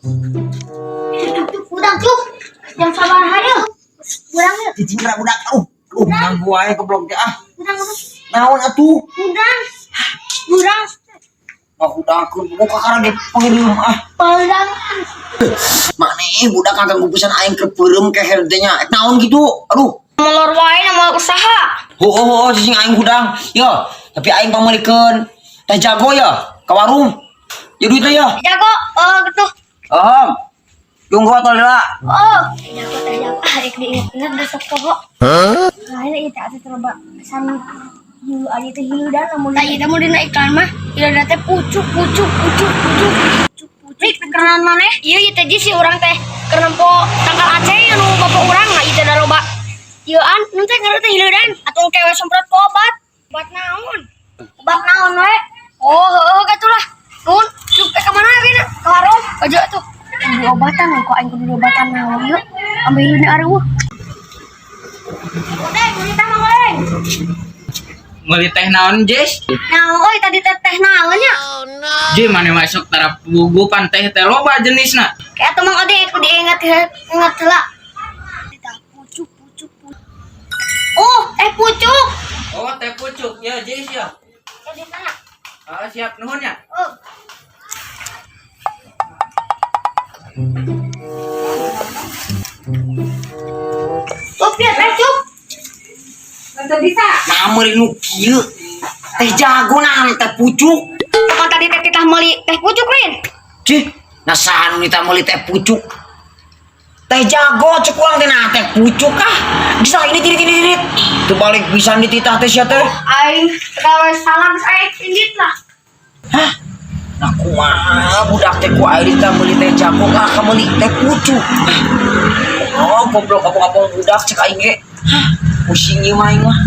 Cuk, cuk, udang, cuk. Jam sabaraha yeuh? Udang yeuh. Cicing geura, budak. Aduh, aduh, ganggu wae, goblok teh ah. Udang apa? Naon atuh? Udang. Udang. Ah, hudangkeun buka kakara ge peureum ah. Udang. Maneh budak kaganggu pisan aing keur peureum keher teh nya. Ek naon kitu? Aduh. Molor wae na moal usaha. Oh, oh, oh, cicing aing hudang. Yo, tapi aing pameulikeun teh jago ya ka warung. Ya duitnya ya. Jago, oh gitu. Oh. Tunggu atau lila. Oh, jago teh jago. Ah, rek diinget-inget besok poho. Nah, ini teh atuh coba pesan hiu aja teh hiu dan lamun tah ieu teh mun dina iklan mah hiu teh pucuk pucuk pucuk pucuk pucuk pucuk. Rik kerenan maneh? Ieu ieu teh si urang teh keur nempo tangkal aceh anu bapak urang nah ieu teh da loba. Ieu an nu teh ngaran teh hileudan atuh kewe semprot ku obat. Obat naon? Obat naon we? Oh, heueuh kitu lah. Nun, yuk ka mana ayeuna? Ka warung. Aja atuh. Kudu obatan kok aing kudu obatan naon yuk. Ambil hileuna areuweuh. Odeng, meuli teh mah goreng. Meuli teh naon, Jess? Nah, oi tadi teh teh naon nya? Je, mana masuk tarap bugupan teh teh loba jenisna. Kayak tuh Mang Ode kudu inget inget heula. Pucuk pucuk pucuk. Oh, teh pucuk. Oh, teh pucuk ya, Jess ya. Ya di sana. Ah, siap, nuhun ya. Oh. Cup ya teh cup. Nah, meuli nu kieu. Teh jago nah teh pucuk. Kapan tadi teh titah meuli teh pucuk, Rin? Cih, nah saha nu nita meuli teh pucuk? Teh jago cek urang teh nah teh pucuk ah. Bisa ini tirit tirit tirit. Teu balik pisan dititah teh sia teh. Aing gawe salah geus aing indit lah. Hah? Nah kumaha budak teh ku aing dititah meuli teh jago ah ka meuli teh pucuk. Oh, goblok apong-apong budak cek aing ge. Hah, pusing ieu mah aing mah.